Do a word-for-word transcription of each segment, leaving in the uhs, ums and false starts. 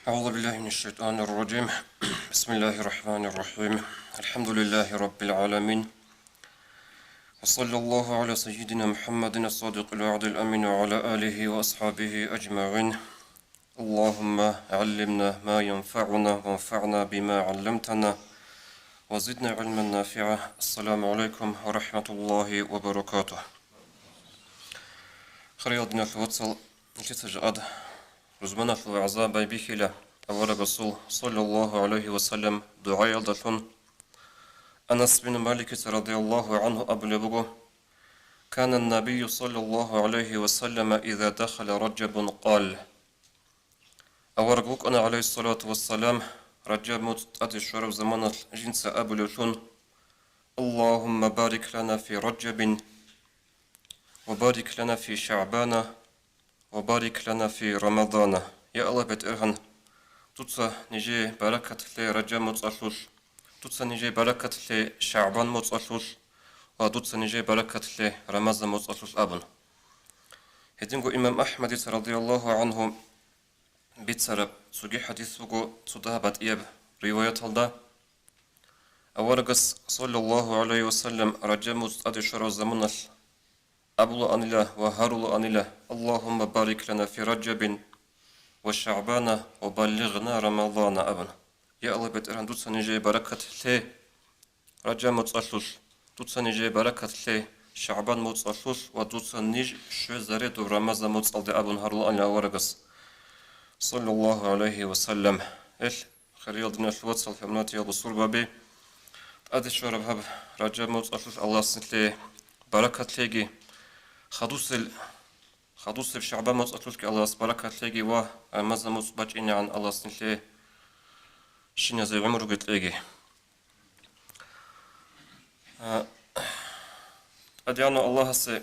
أعوذ بالله من الشيطان الرجيم. بسم الله الرحمن الرحيم. الحمد لله رب العالمين. وصلى الله على سيدنا محمد الصادق الوعد الأمين وعلى آله وأصحابه أجمعين. اللهم علمنا ما ينفعنا وانفعنا بما علمتنا وزدنا علما نافعا. السلام عليكم ورحمة الله وبركاته. Хириял диналъул вацал, нилъеца жакъа рузманалъул вагӀза байбихьила аварагасул, саллаллагьу гӀалайгьи ва саллам, дугӀаялдалъун. Анас бин Маликица радияллагьу гӀангьу абулеб буго: «Кана ннабийю саллаллагьу гӀалайгьи ва саллама иза дахала Ражабун къал». Авараг вукӀана, гӀалайгьиссалату вассалам, Ражаб муцӀ тӀаде щвараб заманалъ жинца абулевлъун: «Аллагьумма барик лана фи Ражабин, ва барик лана фи ШагӀбана, ва барик лана фи Рамадана». Я Аллагь, БетӀергьан, дуца нижее баракат лъе Ражаб муцӀалъулъ, дуца нижее баракат лъе ШагӀбан муцӀалъулъ ва дуца нижее баракат лъе Рамазан муцӀалъулъ абун. Гьединго имам АхӀмадица радияллагьу гӀангьу бицараб цоги хӀадис буго цо дагьаб батӀияб риваяталда. Аварагас, саллаллагьу гӀалайгьи ва саллам, Ражаб муцӀ тӀаде щвараб заманалъ абулаанила ва гьарулаанила: «Аллагьумма барик лана фи Ражабин ва ШагӀбана ва баллигъна Рамадана», – абун. Я Аллагь, БетӀергьан, дуца нижее баракат лъе Ражаб муцӀалъулъ, дуца нижее баракат лъе ШагӀбан муцӀалъулъ ва дуца ниж щвезаре доб Рамазан муцӀалде, абун гьарулаанила аварагас, саллаллагьу гӀалайгьи ва саллам. Эл, хириял диналъул вацал, хӀурматиял бусурбаби, тӀаде щвараб гьаб Ражаб муцӀалъулъ Аллагьас нилъее баракат лъеги, хадусел, хадусеб ШагӀбан муцӀалъулъги Аллагьас баракат лъеги ва Рамазан муцӀ бачӀинегӀан Аллагьас нилъее щиназе гӀумруги кьеги. А, ТӀадегӀанав Аллагьасе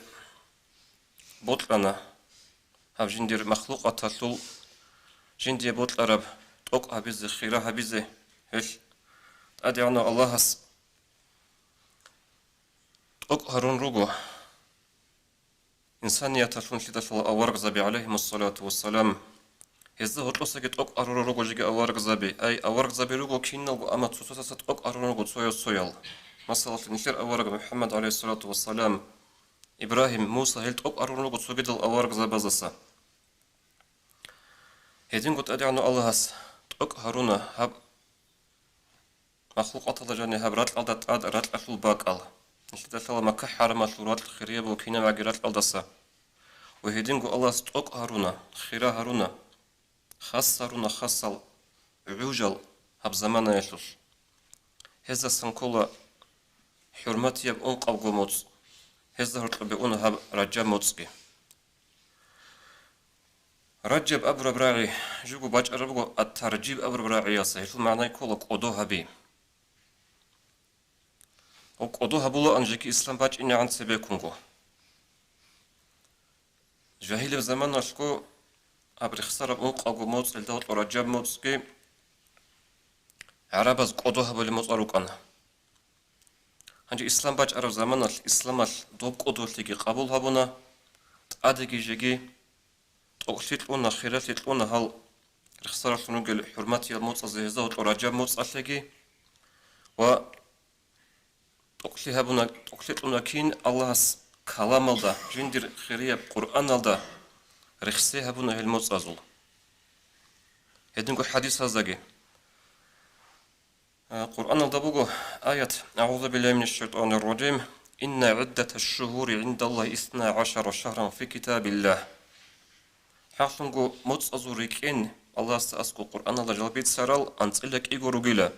бокьана гьаб жиндир махлукъаталъул жиндие бокьараб тӀокӀ гьабизе, хира гьабизе. Гьел ТӀадегӀанав Аллагьас тӀокӀ гьарун руго инсанияталъул лъидалъул аварагзаби, гӀалайгьимуссалату вассалам. Гьезда гьоркьосаги тӀокӀ гьарурал руго жеги аварагзаби. Ай, аварагзаби руго киналго, амма цоцазда тӀокӀ гьарурал руго цояв-цоял. Масалалъе, нилъер авараг МухӀаммад, гӀалайгьиссалату вассалам, Ибрагьим, Муса, гьел тӀокӀ гьарурал руго цогидал аварагзабаздаса. Гьединго ТӀадегӀанав Аллагьас тӀокӀ гьаруна гьаб махлукъаталда жаниб гьаб ракьалда тӀад ракьалъул бакӀал. Нилъеда лъала Макка хӀарамалъул ракь хирияб ва кинабгӀаги ракьалдаса. Ва гьединго Аллагьас тӀокӀ гьаруна, хира гьаруна, хас гьаруна, хасал гӀужал гьаб заманаялъулъ. Гьездасан ккола хӀурматияб ункъабго муцӀ, гьезда гьоркьобе уна гьаб Ражаб муцӀги. Ражаб абураб рагӀи жуго бачӀараб буго Ат-Таржиб абураб рагӀияса, гьелъул магӀна ккола кӀодо гьаби. Гьаб кӀодо гьабулаан жеги ислам бачӀинегӀан цебеккунго. Жагьилаб заманалъго гьаб рехсараб ункъабго муцӀ, гьелда гьоркьоб Ражаб муцӀги гӀарабаз кӀодо гьабулеб муцӀал рукӀана. Гьанже ислам бачӀараб заманалъ исламалъ доб кӀодолъиги къабул гьабуна, тӀадеги жеги тӀокӀлъи кьуна, хиралъи кьуна гьал рехсаралъун ругел хӀурматиял муцӀазе, гьезда гьоркьоб Ражаб муцӀалъеги ва тӀокӀлъи гьабуна, тӀокӀлъи кьуна кин Аллагьас каламалда, жиндир хирияб Къуръаналда рехсей гьабуна гьел муцӀазул. Гьединго хӀадисаздаги. Къуръаналда буго аят: «АгӀузу биллагьи минаш шайтӀанир ражим. Инна гӀиддаташ шугьури гӀиндаллагьи исна гӀашара шагьран фи китабиллагь». ХӀакълъунго муцӀазул рекӀен Аллагьасда аскӀоб Къуръаналда жал бицарал анцӀила кӀиго ругила.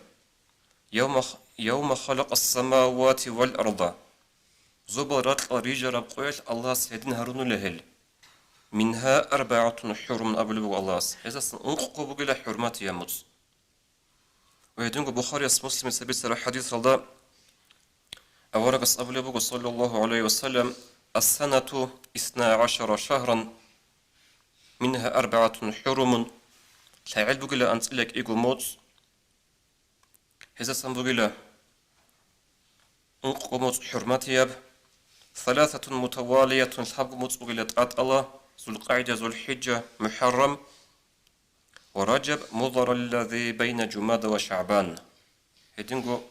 Явма х-, явма халакъас самавати вал арда. Зобал ракьал рижараб къоялъ Аллагьас гьедин гьарунула гьел. Мингьа арбагӀатун хӀурумун абулеб буго Аллагьас. Гьезасан ункъго бугила хӀурматияб муцӀ. Ва гьединго Бухарияс, Муслимица бицараб хӀадисалда аварагас абулеб буго, саллаллагьу гӀалайгьи ва саллам: «Ас-санату исна гӀашара шагьран, мингьа арбагӀатун хӀурумун». ЛъагӀел бугила анцӀила кӀиго муцӀ, гьезасан бугила ункъго муцӀ хӀурматияб, саласатун мутавалиятун, лъабго муцӀ бугила тӀатӀала: ЗулкъагӀида, ЗулхӀижа, МухӀаррам. ورجب مضر الذي بين جمادى وشعبان. Гьединго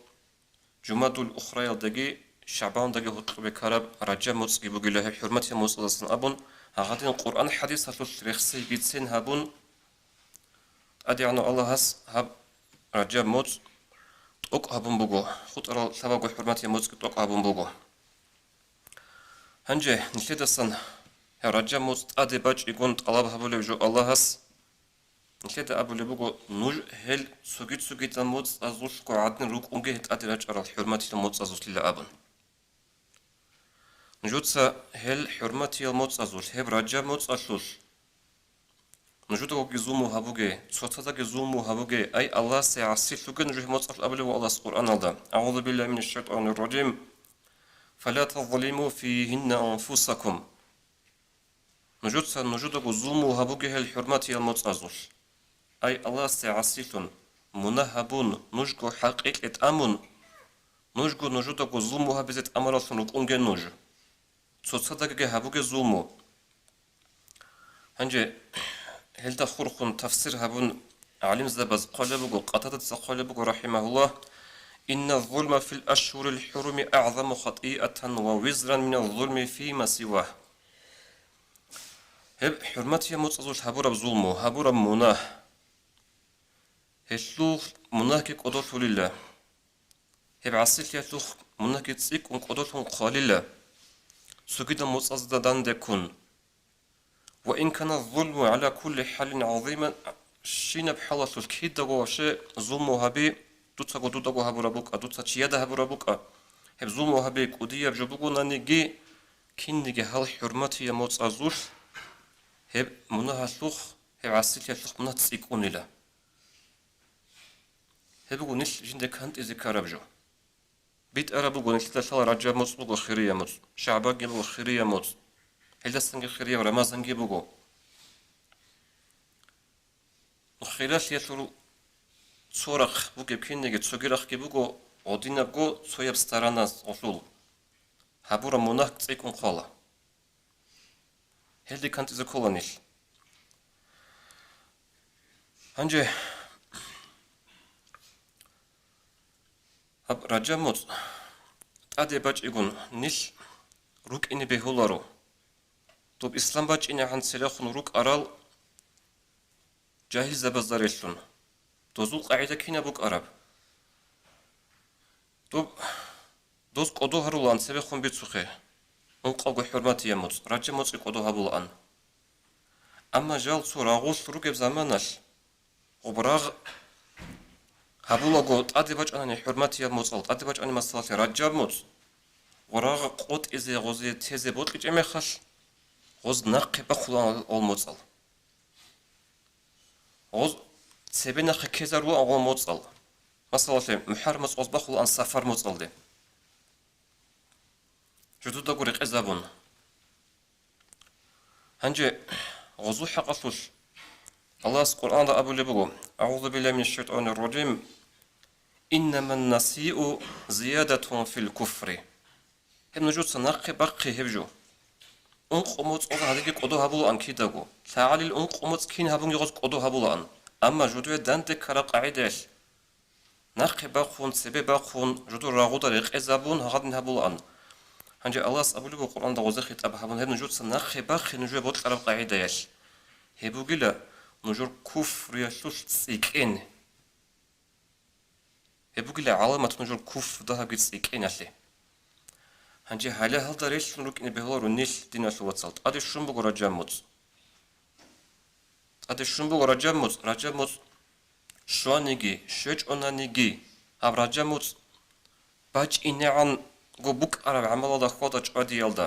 Жумадул Ухраялдаги ШагӀбандаги гьоркьоб бекараб Ражаб моцӀги бугила гьеб хӀурматиял моцӀалдасан абун, гьагъадин Къуръан-хӀадисалъулъ рехсей бицен гьабун, ТӀадегӀанав Аллагьас гьаб Ражаб моцӀ тӀокӀ гьабун буго, хутӀарал лъабабго хӀурматиял моцӀги тӀокӀ гьабун буго. Гьанже нилъедасан гьеб Ражаб моцӀ тӀаде бачӀигун тӀалаб гьабулеб жо Аллагьас, нилъеда абулеб буго, нуж гьел цоги-цогидал моцӀазулъго гӀадин рукӀунге гьел тӀаде рачӀарал хӀурматиял моцӀазулъила абун. Нужеца гьел хӀурматиял моцӀазулъ, гьеб Ражаб моцӀалъулъ нужедагоги зулму гьабуге, цоцаздаги зулму гьабуге, ай, Аллагьасе гӀасилъуге нуж гьеб моцӀалъ абулеб буго Аллагьас Къуръаналда: أعوذ بالله من الشيطان الرجيم. فلا تظلموا فيهن أنفسكم. Нужеца нужедаго зулму гьабуге гьел хӀурматиял моцӀазулъ. Ай, Аллагьасде гӀасилъун, мунагь гьабун, нужго хӀакъикье тӀамун, нужго нужедаго зулму гьабизе тӀамараллъун рукӀунге нуж. Цоцаздаги гьабуге зулму. Гьанже гьелда хурхун тафсир гьабун, гӀалимзабаз хъвалеб буго, Къатадаца хъвалеб буго, рахӀимагьуллагь: إن الظلم في الأشهر الحرم أعظم خطيئة ووزرا من الظلم فيما سواه. Гьеб хӀурматиял моцӀазулъ гьабураб зулму, гьабураб мунагь, гьелъул мунагьги кӀодолъулила. Гьеб гӀасилъиялъухъ мунагьги цӀикӀкӀун кӀодолъун хъвалила, цогидал моцӀазда данде ккун. وإن كان الظلم على كل حال عظيما, щинаб хӀалалъулъ кидаго вообще зулму гьаби, дуцаго дудаго гьабураб букӀа, дуца чияда гьабураб букӀа, гьеб зулму гьаби кӀудияб жо бугонаниги, кинниги гьал хӀурматиял моцӀазулъ гьеб мунагьалъухъ, гьеб гӀасилъиялъухъ мунагь цӀикӀкӀунила. Гьеб буго нилъ жинда кантӀизе ккараб жо. БитӀараб буго, нилъеда лъала Ражаб моцӀ буго хирия моцӀ, ШагӀбанги буго хирия моцӀ, гьелдасанги хирияб Рамазанги буго. Хиралъиялъул цо рахъ бугеб кинниги цоги рахъги буго, гъодинабго цояб стороназ гъолъул гьабураб мунагь цӀикӀкӀун хъвала. Гьелде кантӀизе ккола нилъ. Гьанже гьаб Ражаб моцӀ тӀаде бачӀигун нилъ рукӀине бегьуларо. Доб ислам бачӀинегӀан церехун рукӀарал жагьилзабазда релълъун. Дозул къагӀида кинаб букӀараб? Доб, доз кӀодо гьарулаан цебехун бицухъе, ункъабго хӀурматияб моцӀ, Ражаб моцӀги кӀодо гьабулаан. Амма жал цо рагъулъ ругеб заманалъ, гъоб рагъ гьабулаго тӀаде бачӀанани хӀурматияб моцӀал, тӀаде бачӀани масалалъе Ражаб моцӀ, гъоб рагъ къотӀизе гъозе тезе бокьичӀеб мехалъ, гъоз нахъе бахъулаан гъол моцӀал. Гъоз цебе нахъе ккезарулаан гъол моцӀал. Масалалъе, МухӀаррам моцӀ гъоз бахъулаан Сафар моцӀалде. Жудудаго рекъезабун. Гьанже гъозул хӀакъалъулъ Аллагьас Къуръанда абулеб буго: أعوذ بالله من الشيطان الرجيم. إنما النسيء زيادة في الكفر. Гьеб нужеца нахъе бахъе гьеб жо. Ункъо моцӀ гъоз гьадинги кӀодо гьабулаан кидаго. ЛъагӀалил ункъо моцӀ кин гьабунги гъоз кӀодо гьабулаан. Амма жудуе данде ккараб къагӀидаялъ, нахъе бахъун, цебе бахъун, жудур рагъуда рекъезабун гьагъадин гьабулаан. Гьанже Аллагьас абулеб буго Къуръанда гъозе хитӀаб гьабун: гьеб нужеца нахъе бахъе нужее бокьараб къагӀидаялъ. Гьеб бугила нужер куфриялъулъ цӀикӀкӀин. Гьеб бугила гӀаламат нужер куфр дагьабги цӀикӀкӀиналъе. Гьанже гьале гьалда релълъун рукӀине бегьуларо нилъ, диналъул вацал. ТӀаде щун буго Ражаб моцӀ. ТӀаде щун буго Ражаб моцӀ. Ражаб моцӀ щваниги, щвечӀонаниги, гьаб Ражаб моцӀ бачӀинегӀанго букӀараб гӀамалалда хьвада-чӀвадиялда.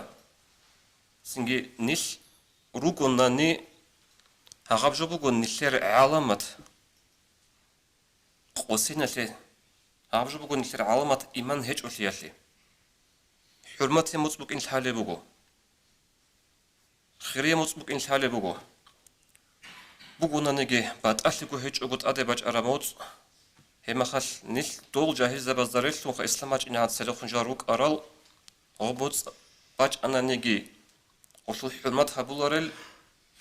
Цинги нилъ ругонани, гьагъаб жо буго нилъер гӀаламат. Къосиналъе, гьаб жо буго нилъер гӀаламат иман гьечӀолъиялъе. ХӀурматияб моцӀ букӀин лъалеб буго. Хирияб моцӀ букӀин лъалеб буго. Бугонаниги, батӀалъиго гьечӀого тӀаде бачӀараб моцӀ. Гьебмахалъ нилъ дол жагьилзабазда релълъунха ислам бачӀинегӀан церехун жал рукӀарал, гъоб моцӀ бачӀананиги, гъолъул хӀурмат гьабуларел,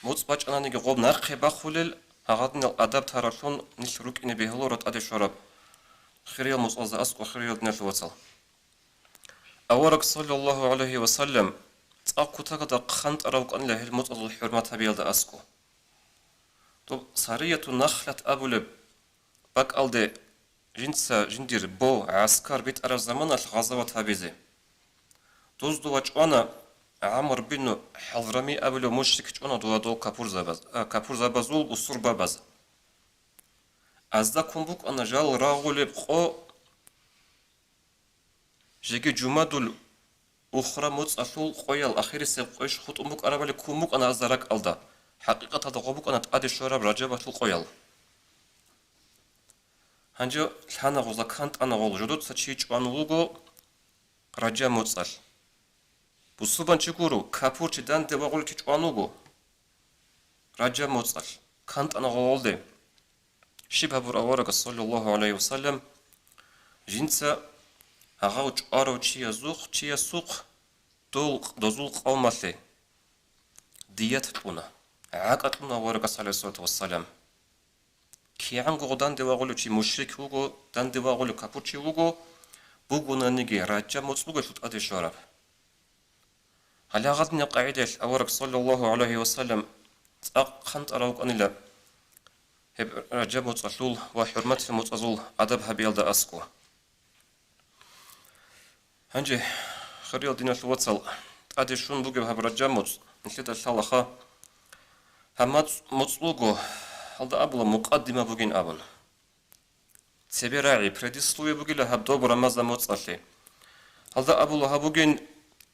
моцӀ бачӀананиги гъоб нахъе бахулел, гьагъадинал адаб таралъун нилъ рукӀине бегьуларо тӀаде щвараб хириял муцӀазда аскӀо, хириял диналъул вацал. Авараг, саллаллагьу гӀалайгьи ва саллам, цӀакъ кутакалда хъантӀарав вукӀанила гьел муцӀазул хӀурмат гьабиялда аскӀо. Доб Сарияту Нахлат абулеб бакӀалде жинца жиндир бо, гӀаскар битӀараб заманалъ гъазават гьабизе. Дузда вачӀвана ГӀамр бину ХӀазрами абулев мушрик чӀвана дова дол капурзабаз-, а, капурзабазул бусурбабаз. Азда ккун букӀана жал рагъулеб къо, жеги Жумадул Ухра муцӀалъул къоял, ахирисеб къойищ хутӀун букӀарабали ккун букӀана азда ракӀалда, хӀакъикъаталда гъо букӀана тӀаде щвараб Ражабалъул къоял. Гьанже лъана гъоза, кантӀана гъол, жодоца чи чӀван вуго Ражаб муцӀалъ. Бусурбанчи гуро, капурчи, данде вагъулев чи чӀван вуго Ражаб муцӀалъ, кантӀана гъолде. Щиб гьабур аварагас, саллаллагьу гӀалайгьи ва саллам, жинца гьагъав чӀварав чиязухъ, чиясухъ дол, дозул къавмалъе дият кьуна, гӀакӀа кьуна аварагас, гӀалайгьиссалату вассалам. КигӀанго данде вагъулев чи мушрик вуго, данде вагъулев капурчи вуго, бугонаниги Ражаб муцӀ бугелъул тӀаде щвараб. Гьале гьагъадинаб къагӀидаялъ авараг, саллаллагьу гӀалайгьи ва саллам, цӀакъ хъантӀарав вукӀанила гьеб Ражаб муцӀалъул ва хӀурматил муцӀазул адаб гьабиялда аскӀо. Гьанже, хириял диналъул вацал, тӀаде щун бугеб гьаб Ражаб муцӀ, нилъеда лъалаха, гьаб мацӀ-, муцӀ буго, гьалда абула мукъаддима бугин абун. Цебе рагӀи, предисловие бугила гьаб доб Рамазан муцӀалъе. Гьалда абула гьаб бугин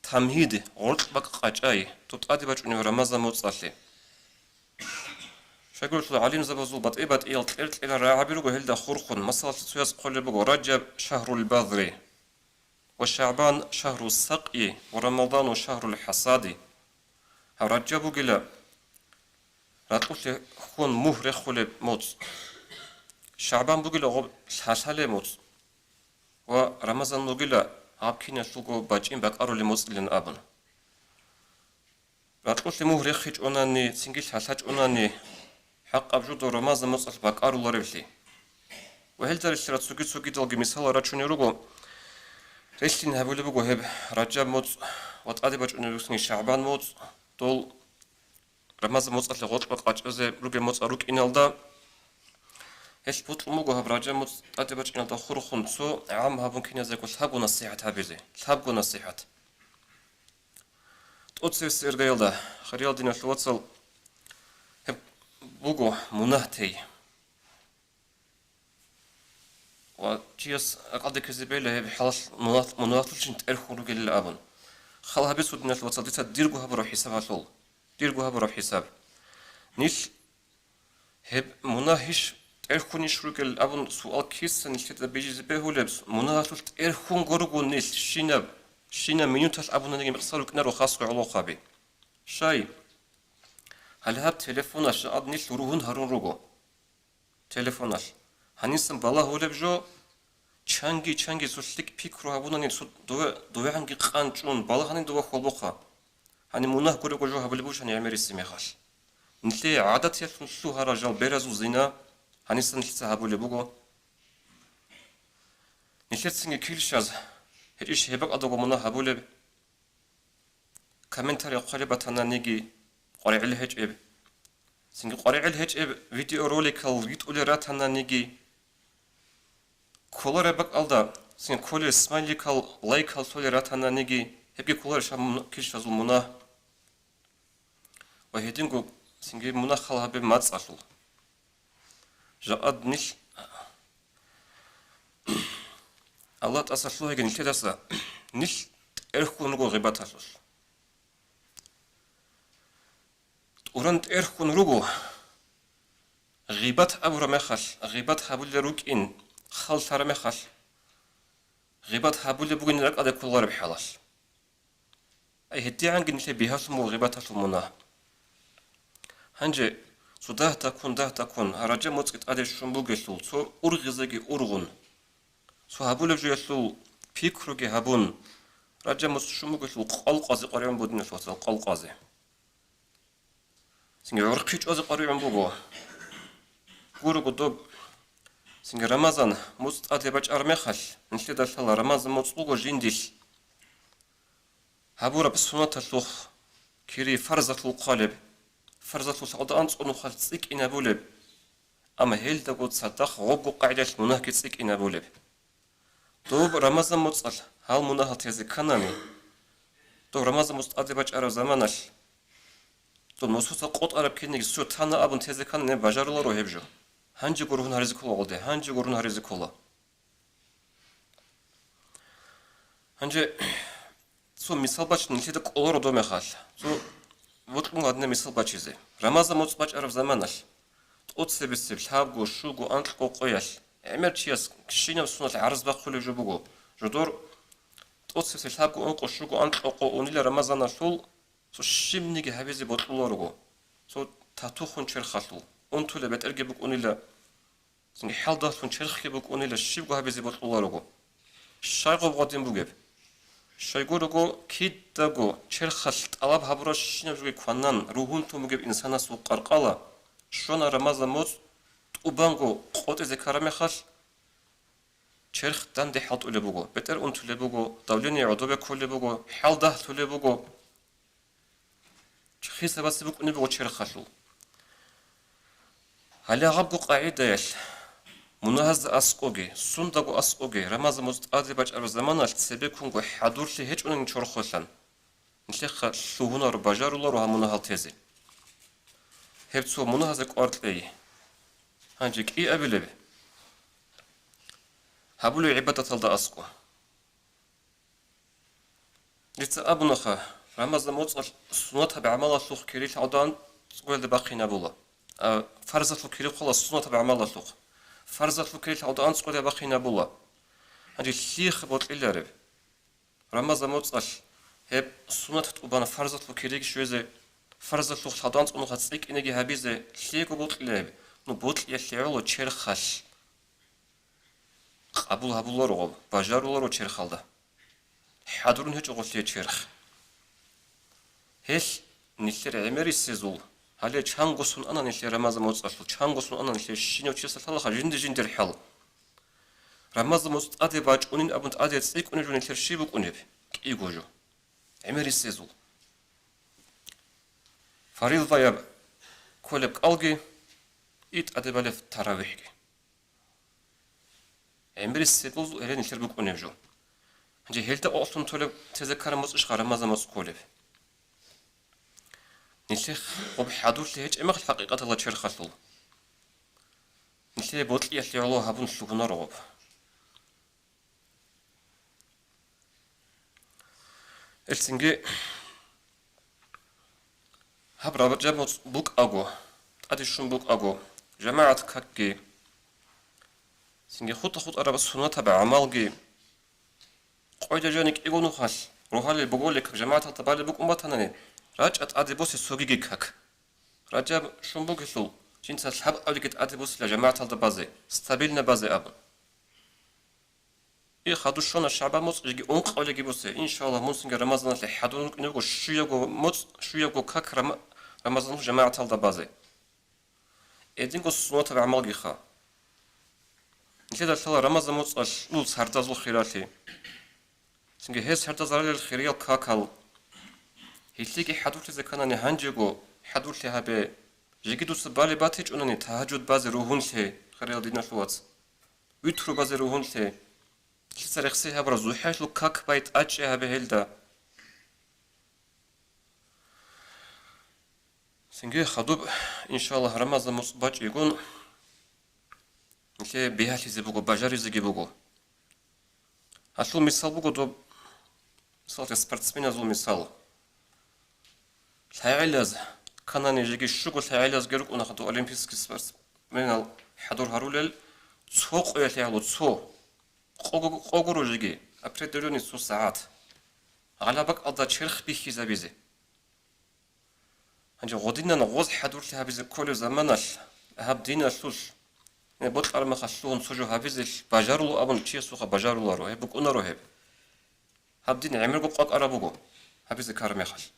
тамгьид, гъоркь бакӀ къачӀай, доб тӀаде бачӀунеб Рамазан муцӀалъе. Щайгурелъул гӀалимзабазул батӀи-батӀиял кьер-кьерал рагӀаби руго гьелда хурхун, масалалъе, цояс хъвалеб буго: «Ражаб шагьрул базри, ва ШагӀбан шагьру сакъи, ва Рамадану шагьрул хӀасади». Гьаб Ражаб бугила ракьулъе хьон мугь рехулеб муцӀ. ШагӀбан бугила гъоб лъалъалеб муцӀ. Ва Рамазан вугила гьаб киналъулго бачӀин бакӀарулеб муцӀилан абун. Ракьулъе мугь рехичӀонани, цинги лъалъачӀонани, хӀакъаб жо доб Рамазан муцӀалъ бакӀарулареблъи. Ва гьелда релълъараб цоги-цогидалги мисалал рачунел руго, релълъин гьабулеб буго гьеб Ражаб муцӀ ва тӀаде бачӀунеб бугони ШагӀбан муцӀ, дол Рамазан муцӀалъе гъоркь бакӀ къачӀазе ругел муцӀал рукӀиналда. Гьелъ бокьун буго гьаб Ражаб муцӀ тӀаде бачӀиналда хурхун цо гӀам гьабун киназего лъабго насихӀат гьабизе, лъабго насихӀат. ТӀоцебесеб иргаялда, хириял диналъул вацал, гьеб буго мунагь тей. Ва чияс акъалде ккезе бегьила гьеб хӀалалъ мунагь-, мунагьлъулъин тӀерхьун ругелин абун. Хал гьабе, диналъул вацал, дица дирго гьабураб хӀисабалъул, дирго гьабураб хӀисаб. Нилъ гьеб мунагьищ, тӀерхьунищ ругел абун суал киса нилъеда бижизе бегьулеб, мунагьалъулъ тӀерхьунго руго нилъ щинаб, щинаб минуталъ абунаниги мекъсал рукӀинаро хасго гӀолохъаби. Щай? Гьале гьаб телефоналъ жакъад нилъ ругьун гьарун руго. Телефоналъ. Гьанисан балагьулеб жо, чанги-чанги цо лъикӀ пикру гьабунани цо дове-, довегӀанги къан чӀун, балагьани дова хьолбохъа. Гьаниб мунагь гуребго жо гьабулеб бучани гӀемерисеб мехалъ. Нилъее гӀадатиялъун лъугьарал жал беразул зина гьанисан нилъеца гьабулеб буго. Нилъецинги килщаз гьечӀищ гьеб бакӀалдаго мунагь гьабулеб? Комментарий хъвалеб батананиги къваригӀел гьечӀеб, цинги къваригӀел гьечӀеб видеороликал ритӀулел ратананиги, кколареб бакӀалда, цинги кколел смайликал, лайкал лъолел ратананиги, гьебги кколарищ гьаб мун-, килщазул мунагь? Ва гьединго цинги мунагь хал гьабе мацӀалъул. Жакъад нилъ, Аллагь тӀаса лъугьайги нилъедаса, нилъ тӀерхьун руго гъибаталъулъ. ТӀуран тӀерхьун руго, гъибат абураб мехалъ, гъибат гьабулел рукӀин хал лъараб мехалъ, гъибат гьабулеб бугин ракӀалде кколареб хӀалалъ. Ай, гьедигӀанги нилъее бигьалъун буго гъибаталъул мунагь. Гьанже цо дагь-такун, дагь-такун, гьаб Ражаб муцӀги тӀаде щун бугелъул, цо ургъизеги ургъун, цо гьабулеб жоялъул пикруги гьабун, Ражаб муцӀ щун бугелъул къвалкъвазе къваригӀун буго, диналъул вацал, къвалкъвазе. Цинги гӀурхъи чӀвазе къваригӀун буго. Гурого доб, цинги Рамазан муцӀ тӀаде бачӀараб мехалъ, нилъеда лъала Рамазан муцӀ буго жиндилъ гьабураб суннаталъухъ кири фарзалъул хъвалеб, фарзалъул гьалда анцӀго нухалъ цӀикӀкӀинабулеб, амма гьелдаго цадахъ гъобго къагӀидалъ мунагьги цӀикӀкӀинабулеб. Доб Рамазан муцӀалъ гьал мунагьал тезе кканани, доб Рамазан муцӀ тӀаде бачӀараб заманалъ, доб нусуца къотӀараб кинниги сутана абун тезе кканани бажаруларо гьеб жо. Гьанжего ругьун гьаризе ккола гъоде, гьанжего ругьун гьаризе ккола. Гьанже цо мисал бачун нилъеда кӀоларо доб мехалъ. Цо вокьун гьадинаб мисал бачизе. Рамазан муцӀ бачӀараб заманалъ, тӀоцебесеб лъабго, щуго, анкьго къоялъ, гӀемер чияс щинаб соналъ гӀарз бахъулеб жо буго. Жодор тӀоцебесеб лъабго, ункъо, щуго, анкьго къо унила Рамазаналъул, цо щибниги гьабизе бокьуларуго. Цо татухун черхалъул, унтулеб бетӀерги букӀунила. Цинги хӀалдалъун черхги букӀунила щибго гьабизе бокьуларуго. Щай гъоб гъадин бугеб? Щайгурого кидаго черхалъ тӀалаб гьабуращинаб жоги кванан ругьунлъун бугеб инсанасул къаркъала, щвана Рамазан муцӀ тӀубанго къотӀизе ккараб мехалъ, черх данде хӀалтӀулеб буго, бетӀер унтулеб буго, давление гӀодобе кколеб буго, хӀалдагьлъулеб буго. Хисабасе букӀунеб буго черхалъул. Гьале гьабго къагӀидаялъ, мунагьазда аскӀоги, сундаго аскӀоги, Рамазан муцӀ тӀаде бачӀараб заманалъ цебеккунго хӀадурлъи гьечӀунани чорхолъан, нилъехъа лъугьунаро, бажаруларо гьаб мунагьал тезе. Гьеб цо мунагьазе кӀвар кьей. Гьанже кӀиабилеб? Гьабулеб гӀибадаталда аскӀо. Дица абунаха, Рамазан муцӀалъ сунатаб гӀамалалъухъ кири лъалда анцӀгоялда бахъинабула. А, фарзалъул кири хъвала сунатаб гӀамалалъухъ. Фарзалъул кири лъалда анцӀгоялда бахъинабула. Гьанже лъихъ бокьилареб? Рамазан муцӀалъ гьеб сунат тӀубана фарзалъул кириги щвезе, фарзалъухъ лъалда анцӀго нухалъ цӀикӀкӀинеги гьабизе лъиего бокьилеб? Ну, бокьиялъе гӀоло черхалъ. Къабул гьабуларо, бажаруларо черхалда. ХӀадурун гьечӀо гъолъие черх. Гьелъ нилъер гӀемерисезул, гьале чанго сон ана нилъер Рамазан муцӀалъул, чанго сон ана нилъер щинав чиясда лъалаха жинди-жиндир хӀал. Рамазан муцӀ тӀаде бачӀунин абун тӀаде цӀикӀкӀунеб жо нилъер щиб букӀунеб? КӀиго жо. ГӀемерисезул. Фарилдаяб кколеб кӀалги, и тӀаде балеб таравихӀги. ГӀемерисезул гьеле нилъер букӀунеб жо. Гьанже гьелда къокълъун толеб тезе ккараб муцӀищха Рамазан муцӀ кколеб? Нилъехъ гъоб хӀадурлъи гьечӀеб мехалъ хӀакъикъаталда черхалъул. Нилъее бокьиялъе гӀоло гьабун лъугьунаро гъоб. Элцинги гьаб Ражаб муцӀ букӀаго, тӀаде щун букӀаго, жамагӀат какги, цинги хутӀа-хутӀараб сунатаб гӀамалги, къойда жани кӀиго нухалъ рогьалил боголил как жамагӀаталда балеб букӀун батанани, рачӀа тӀаде босе цогиги как. Ражаб щун бугелъул, жинца лъабабилебги тӀаде босила жамагӀаталда базе, стабильно базе абун. И хадур щвана ШагӀбан муцӀ, жеги ункъабилебги босе, иншаллагь, мун цинги Рамазаналъе хӀадурун вукӀине вуго щуябго муцӀ, щуябго как Рама-, Рамазаналъул жамагӀаталда базе. Гьединго сунатаб гӀамалгиха. Нилъеда лъала Рамазан муцӀалъул сардазул хиралъи. Цинги гьез сардазаралил хириял какал. Гьелъиеги хӀадурлъизе кканани гьанжего хӀадурлъи гьабе. Жеги дуца балеб батичӀунани тагьажуд базе ругьунлъе, хириял диналъул вац. Витру базе ругьунлъе. Лъица рехсей гьабураб зухӀелъул как бай тӀачӀи гьабе гьелда. Цинги хадуб, иншаллагь, Рамазан муцӀ бачӀигун, нилъее бигьалъизе буго, бажаризеги буго. Гьалъул мисал буго доб, мисалги, спортсменазул мисал. ЛъагӀелаз, кканани жеги щуго лъагӀелазги рукӀуна хадуб олимпийский спортсменал хӀадур гьарулел, цо къоялъе гьалу, цо. Къого-, къогуро жеги, определённый цо сагӀат. Гъалаб бакӀалда черх бихьизабизе. Гьанже гъодинан гъоз хӀадурлъи гьабизе кколеб заманалъ, гьаб диналъулъ, э, бокьараб мехалъ лъугьун цо жо гьабизелъ бажарула абун чиясухъа бажаруларо, гьеб букӀунаро гьеб. Гьаб дин гӀемерго къвакӀараб буго, гьабизе ккараб мехалъ.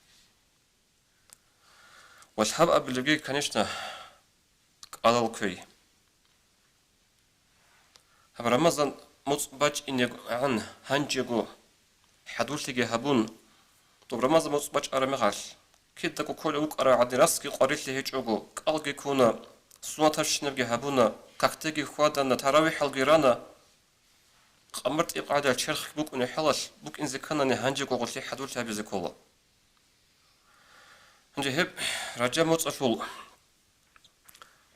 Ва лъабабилебги, конечно, кӀалал кквей. Гьаб Рамазан муцӀ бачӀинегӀан гьанжего хӀадурлъиги гьабун, доб Рамазан муцӀ бачӀараб мехалъ, кидаго кколев вукӀарав гӀадин расги къварилъи гьечӀого, кӀалги ккуна, сунатабщинабги гьабуна, какдеги хьвадана, таравихӀалги рана, къамар тӀиб къагӀидаялъ черх букӀунеб хӀалалъ букӀинзе кканани гьанжего гъорлъи хӀадурлъи гьабизе ккола. Гьанже гьеб Ражаб муцӀалъул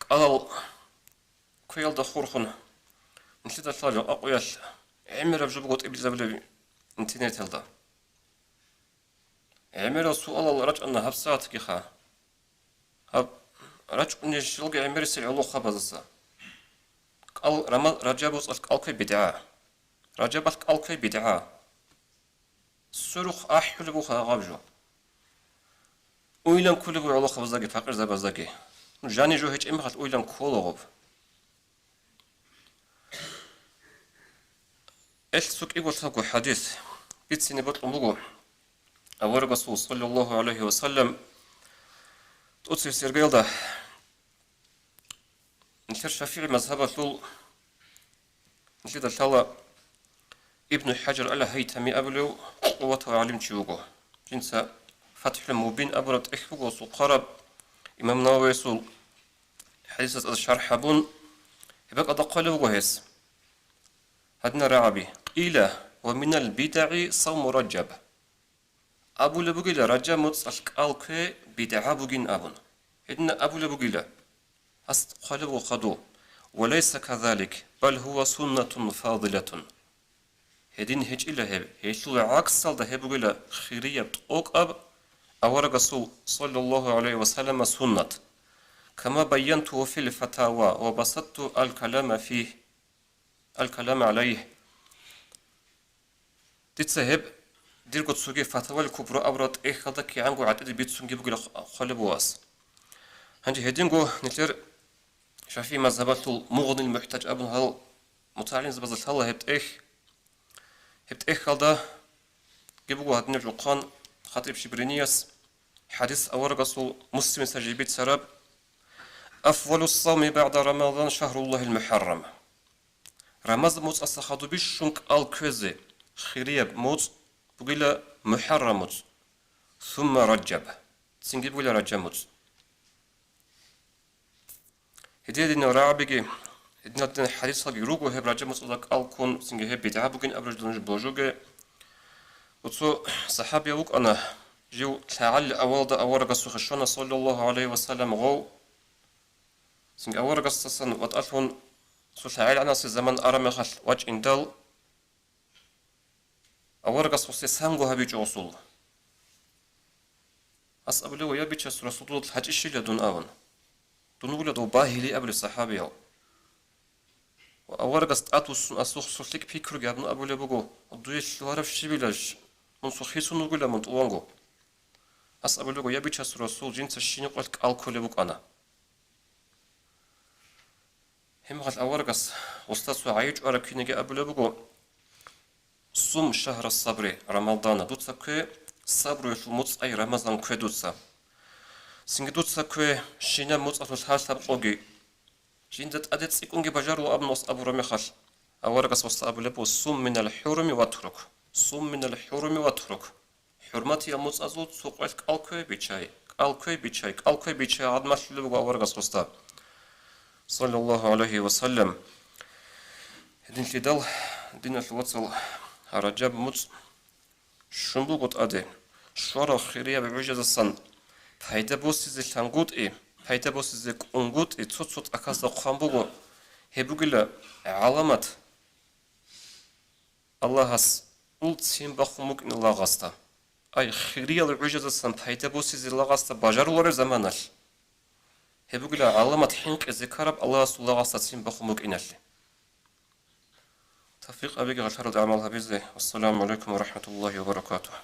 кӀалал кквеялда хурхун, нилъеда лъала жакъа къоялъ гӀемераб жо буго тӀибилзабулеб интернеталда. ГӀемерал суалал рачӀана гьабсагӀатгиха. Гьаб рачӀунел щелги гӀемерисел гӀолохъабаздаса. КӀал Рама-, Ражаб муцӀалъ кӀал кквей бидгӀа. Ражабалъ кӀал кквей бидгӀа. Сверухъ ахӀулеб буха гьаб жо. Уйлан кколеб буго гӀолохъабаздаги, пакъирзабаздаги. Ну, жани жо гьечӀеб мехалъ уйлан ккола гъоб. Эл цо кӀиго лъабго хӀадис бицине бокьун буго аварагасул, саллаллагьу гӀалайгьи ва саллам, тӀоцебесеб иргаялда. Нилъер ШафигӀи мазгьабалъул нилъеда лъала Ибну ХӀажар ал-ХӀайтами абулев къуватав гӀалимчи вуго. Жинца ФатхӀул Мубин абураб тӀехь буго сухъараб, имам Нававиясул хӀадисаца шархӀ гьабун, гьеб бакӀалда хъвалев вуго гьес. Гьадинаб рагӀаби: «Къила ва минал бидагӀи савму Ражаб». Абулеб бугила, Ражаб муцӀалъ кӀал кквей бидгӀа бугин абун. Гьединаб абулеб бугила. Гьас хъвалеб вуго хадув: «Ва лайса казалик, бал гьува суннатун фадилатун». Гьедин гьечӀила гьеб, гьелъул гӀаксалда гьеб бугила хирияб тӀокӀаб аварагасул, саллаллагьу гӀалайгьи ва саллама, суннат. Кама байянтугьу фил фатава ва басатту ал-калама фигь, ал-калама гӀалайгь. Дица гьеб дирго цоги Фатавал Кубро абураб тӀехьалда кигӀанго гӀатӀиде бицунги бугила хъвалеб вуго гьас. Гьанже гьединго нилъер ШафигӀи мазгьабалъул Мугънил МухӀтаж абун гьал мутагӀалимзабазда лъала гьеб тӀехь. Гьеб тӀехьалда гьеб буго гьадинаб жухъан хатӀиб Шибринияс хӀадис аварагасул, Муслимица жиб бицараб: «Афзалус-савми багӀда Рамазан шагьруллагьил мухӀаррам». Рамазан муцӀаса хадуб бищун кӀал кквезе хирияб муцӀ бугила МухӀаррам муцӀ, сумма Ражаб, цинги бугила Ражаб муцӀ. Гьединал рагӀабиги, гьединал хӀадисалги руго гьеб Ражаб муцӀалда кӀал ккун, цинги гьеб бидгӀа бугин абураб жо нуж божуге. Цо сахӀабияв вукӀана, жив лъагӀалил авалалда аварагасухъе щвана, саллаллагьу гӀалайгьи ва саллам, гъов. Цинги аварагасдасан ватӀалъун цо лъагӀалгӀанасе заман араб мехалъ вачӀиндал, аварагас гъосие санго гьабичӀо гъосул. Гьас абулеб: «Я Бичасул Расул, дуда лъачӀищила дун?» абун. Дун вугила дов багьили абулеб сахӀабияв. Ва аварагас тӀадвуссун асухъ цо лъикӀ пикруги гьабун абулеб буго: «Дуе лъугьараб щибилаш? Мун цо хисун вугила мун тӀуванго». Гьас абулеб буго: «Я Бичасул Расул, жинца щинихъ кӀал кколеб букӀана». Гьеб мехалъ аварагас гъосда цо гӀайиб чӀвараб кинаги абулеб буго: «Сум шагьра сабри Рамадана», дуца ккве сабруялъул муцӀ, ай Рамазан ккве дуца. Цинги дуца ккве щинаб муцӀалъул лъалъаб къоги. Жинда тӀаде цӀикӀкӀунги бажарула абун гъос абураб мехалъ, аварагас гъосда абулеб буго: «Сум минал хӀуруми ватрук, сум минал хӀуруми ватрук». ХӀурматиял муцӀазул цо къоялъ кӀал ккве, биччай, кӀал ккве, биччай, кӀал ккве, биччай, гьадин малъулеб буго аварагас гъосда, саллаллагьу гӀалайгьи ва саллам. Гьединлъидал, диналъул вацал, Ражаб муцӀ щун буго тӀаде, щварал хирияб гӀужаздасан пайда босизе лъангутӀи, пайда босизе кӀунгутӀи цо-цо тӀахьазда хъван буго, гьеб бугила гӀаламат. Аллагьас ул ццин бахун букӀина лагъасда. Ай, хириял гӀужаздасан пайда босизе лагъасда бажарулареб заманалъ. Гьеб бугила гӀаламат хӀинкъизе ккараб Аллагьасул лагъасда ццин бахун букӀиналъе. Тавфикъ гьабеги гъалъаралда гӀамал гьабизе. Вассаламу гӀалайкум ва рахӀматуллагьи ва баракатугь.